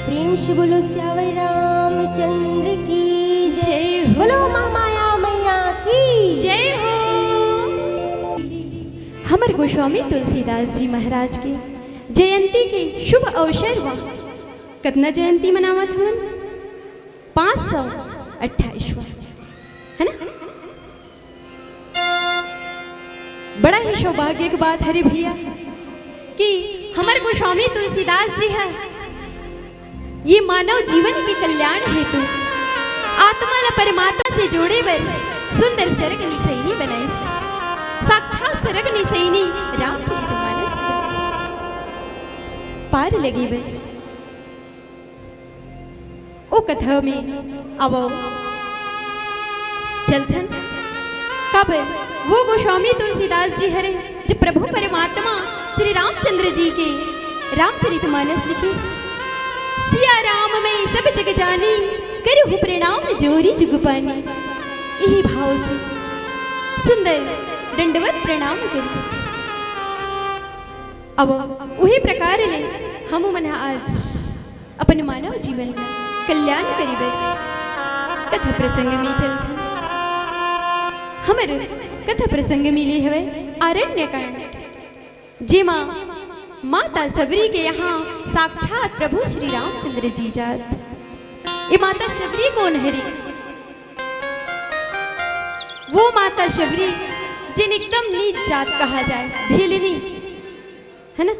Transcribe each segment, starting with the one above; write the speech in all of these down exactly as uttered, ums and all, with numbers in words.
प्रेम से बोलो सियावर रामचंद्र की जय। जय हो। बोलो महामाया मैया की जय हो। हमर गोस्वामी तुलसीदास जी महाराज के जयंती के शुभ अवसर म कतना जयंती मनावत हवन? पाँच सौ अट्ठाईसवाँ, है ना? बड़ा ही सौभाग्य के बात हरे भैया कि हमर गोस्वामी तुलसीदास जी ह ये मानव जीवन के कल्याण हेतु आत्मा ला परमात्मा से जोड़े बर सुंदर सरग निसैनी बनाइस। साक्षात सरग निसैनी रामचरितमानस बनाइस। पार लगे बर ओ कथा में आवव, चलथन। काबर वो गोस्वामी तुलसीदास जी हरे, जो प्रभु परमात्मा श्री रामचंद्र जी के रामचरितमानस लिखे। सिया राम मैं सब जग जानी, करहु प्रणाम जोरी जुग पानी। यही भाव से सुंदर दंडवत प्रणाम करिस। अब उही प्रकार ले हमू मन ह आज अपन मानव जीवन में कल्याण करे बर कथा प्रसंग में चलथन। हमर कथा प्रसंग मिले हवय आरण्य कांड, जेमा माता सबरी के यहाँ साक्षात प्रभु श्री रामचंद्र जी जात। ये माता शबरी कोन हरी? वो माता शबरी जिन एकदम नीच जात कहा जाए, भिलनी, है ना?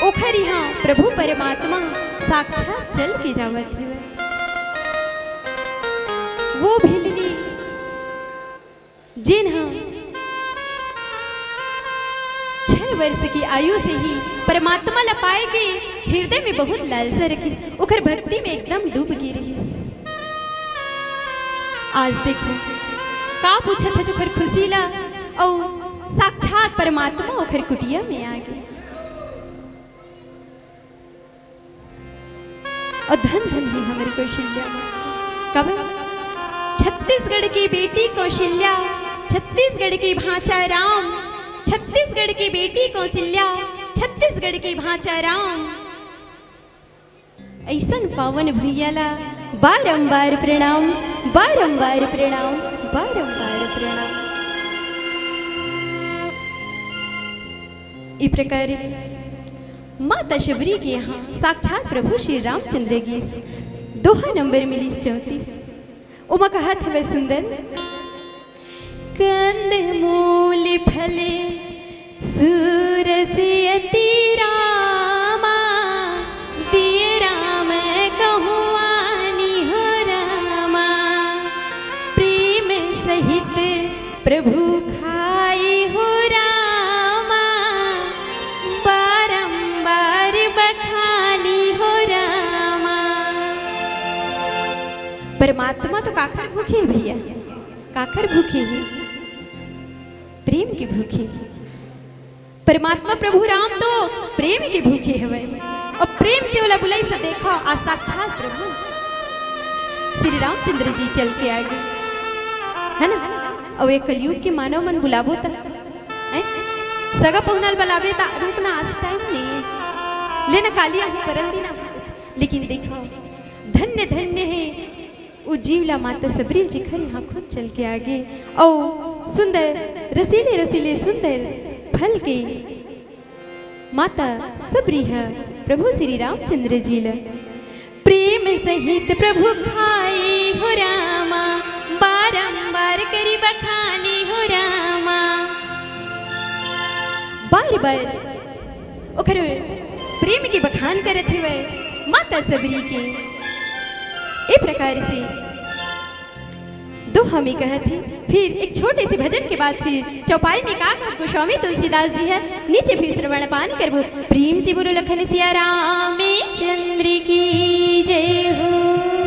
ओखर यहाँ प्रभु परमात्मा साक्षात चल के जावत हवय। वो भिलनी जेन ह छह वर्ष की आयु से ही परमात्मा ला पाए के हृदय में बहुत लालसा रखिस, ओखर भक्ति में एकदम डूब गे रहिस। आज देखो, का पूछत हच ओखर खुशी ला, अउ साक्षात परमात्मा ओखर कुटिया में आ गे। अउ धन धन हे हमर कौशल्या। कब छत्तीसगढ़ की बेटी कौशल्या, छत्तीसगढ़ की भांचा राम, छत्तीसगढ़ की बेटी कौशल्या, छत्तीसगढ़ की भांचा राम। अइसन पावन भुइयां ला बारंबार प्रणाम, बारंबार प्रणाम, बारंबार प्रणाम। ई प्रकार माता शबरी के यहाँ साक्षात प्रभु श्री रामचंद्र गीस दोहा नंबर मिलिस चौंतीस। ओमा कहत हवे सुंदर, कंद मूल फल सूरस अति रामा, दिए राम कहूँ आनी हो रामा। प्रेम सहित प्रभु खाई हो रामा, बारंबार बखानी हो रामा। परमात्मा तो काखर भूखे हे भैया, काखर भूखे हे? प्रेम के भूखे हे। परमात्मा प्रभु राम तो प्रेम के भूखे हवय। अब प्रेम से ओला बुलाइस त देखा, आज साक्षात प्रभु श्री रामचंद्र जी चल के आ गे, है ना? अउ ये कलयुग के मानव मन बुलाबो त, हैं? सगा पहुना ल बुलाबे त, "रुक ना, आज टाइम नहीं है, ले ना, काली आहूं, परन दिन आहूं।" लेकिन देखा, धन्य धन्य हे ओ जीव ला माता सबरी जेखर यहाँ खुद चल के आ गे, अउ सुंदर रसीले रसीले सुंदर फल के माता सबरी ह प्रभु श्री रामचंद्र जी ल प्रेम सहित प्रभु खाई हो रामा, बारंबार करी बखानी हो रामा। बार बार ओखर प्रेम के बखान करत हवय माता सबरी के। ए प्रकार से दोहा में कहत हे। फिर एक छोटे से भजन के बाद फिर चौपाई में का कहत गोस्वामी तुलसीदास जी ह, नीचे फिर श्रवण पान करबो। प्रेम से बोलो लखन सिया राम चंद्र की जय हो।